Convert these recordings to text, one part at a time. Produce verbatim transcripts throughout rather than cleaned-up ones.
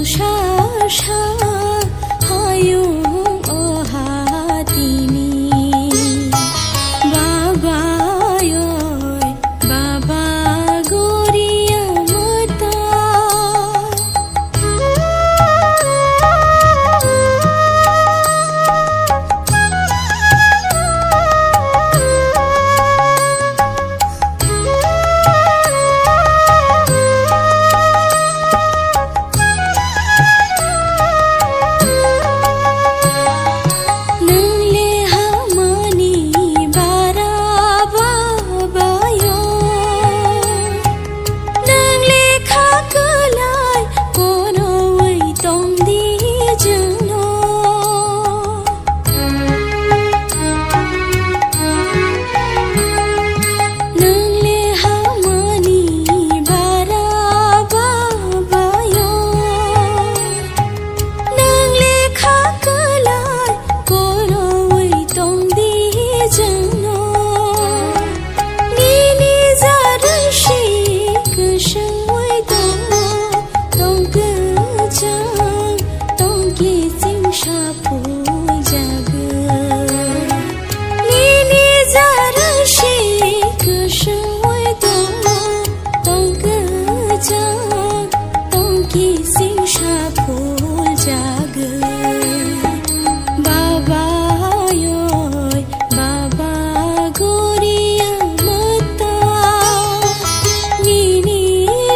Sha sha hayung o hatini. Baba yoi, baba goria mata. Nang le hamani bara babayo. Nang le kha kwlai kono wi tong di jwngno. Nang le hamani bara babayo. Nang le kha kwlai kono wi tong di jwngno. Nini jarwng si kwswng wi tongo, tong kwchang, tong kiching sa phuljagwi. Nini jarwng si kwswng wi tongo, tong kwchang, tong kiching sa phuljagwi. Baba yoi, baba goria mata. Nini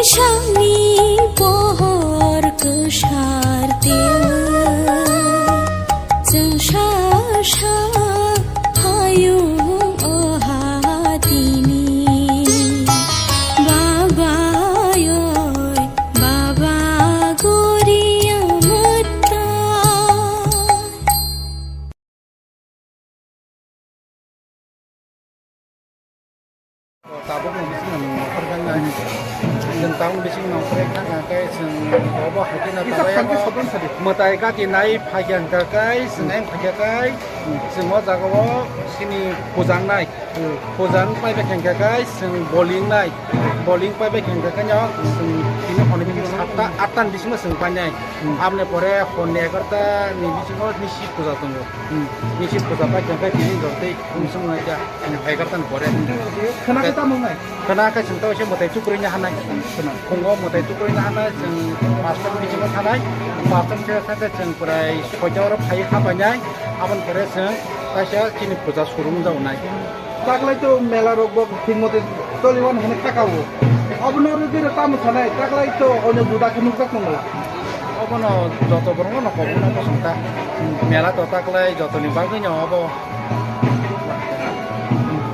sangni pohor kwsar teo. Chwng sa sa hayung o hatini. Baba yoi, baba goria mata. Tabuk ni bising nang nongkhor kang nai. Chwng tabuk bising nongkhor kang kang khe chwng bobo hai khe na tabuk. Mwtai kati nai phai khe hwnkha khe chwng ayang phai khe khe chwng o jaga o chini puja wngnai. Puja wng pai bai khe hwnkha khe chwng boli wngnai. Boli wng pai bai khe hwnkha khe no chwng tini hwnwi bising satta atta ni bisingo chwng painai. Aboni pore hor ni egarta ni bisingo nisi puja tongo. Nisi puja pai khe hwnkha khe tini jotoi chwng wngnai khe. Egarta ni pore. Khwna khe tamo wngnai? Khwna khe chwng tamo se mwtai tukrui na hanai. Khwna. Phungo mwtai tukrui na hanai, chwng pasta ni bisingo thanai. Pasta ni bisingo thangkhe chwng prai soita oro phai ha painai. Aboni pore chwng kaisa chini puja suru wng jago nai. Taklai to mela rok bo thik mote choli wan hwnwi kha kao. Abono rw biro tamo sanai, taklai to onyo juda khe nukjak tongo. Obono joto borokno no kobokno bosong ta. Mela to taklai jotoni bagwi no obo.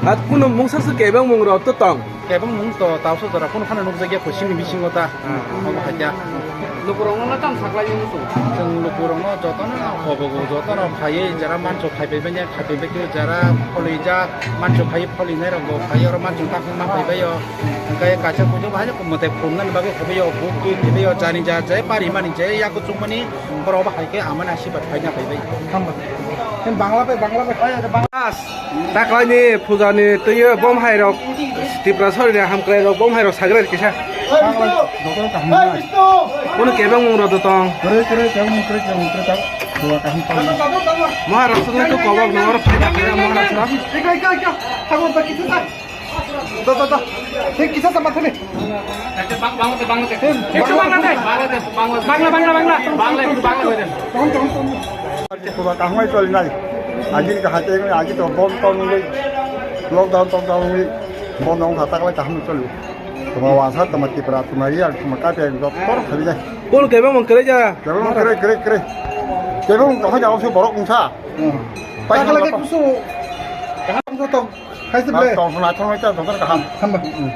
At kuno mungsa se kebang mung rok to tong. Kebang mung to tausa jora phano phano nukjakya kosini bisingo ta. Omo haikya. Lukurokno no tamo saklai mung to. Chwng lukurokno jotono hobogo, jotono phaiwi jera manso phaibai banya, phaibai bai khe jera pholijak, manso phaiwi pholinai rokbo phaiwi oro manso tangkhung ma phaibai o. Hwnkhe kaisa kuchuk bahai mwtai phunuknani bagwi phaibai o, buk twi phaibai o, jani ja jai pari mani je yaku chukmani borok bahai khe amani asirbad phaina phaibai. Bangla bai, Bangla bai. Taklaini pujani twiwi bom hai rok Tripura sorini hamkrai rok bom hai rok sagra kisa. Bono kebeng mung rok tong. Maharashtra ni to kobok no oro phaida phaida Maharashtra. Bangla, Bangla, Bangla, Bangla, Bangla. Kuba kaham bai choli nai. Agini kaham tei agini to bom tong nungwi, lockdown tong tong nungwi, bom nong kha taklai kaham choli. Tuma wansa, tuma Tripura, tuma Reang, tuma Karbi Anglong, joto khali nai. Bol kebeng mung kwrwi ja. Kebeng mung kwrwi, kwrwi, kwrwi. Kebeng mung kaham ja, oso borok mungsa. Hmm. Pai taklai kaham ke kusu. Kaham joto. Hai se ble. Tong sung athong nai ta, joto kaham. Hamba. Hmm.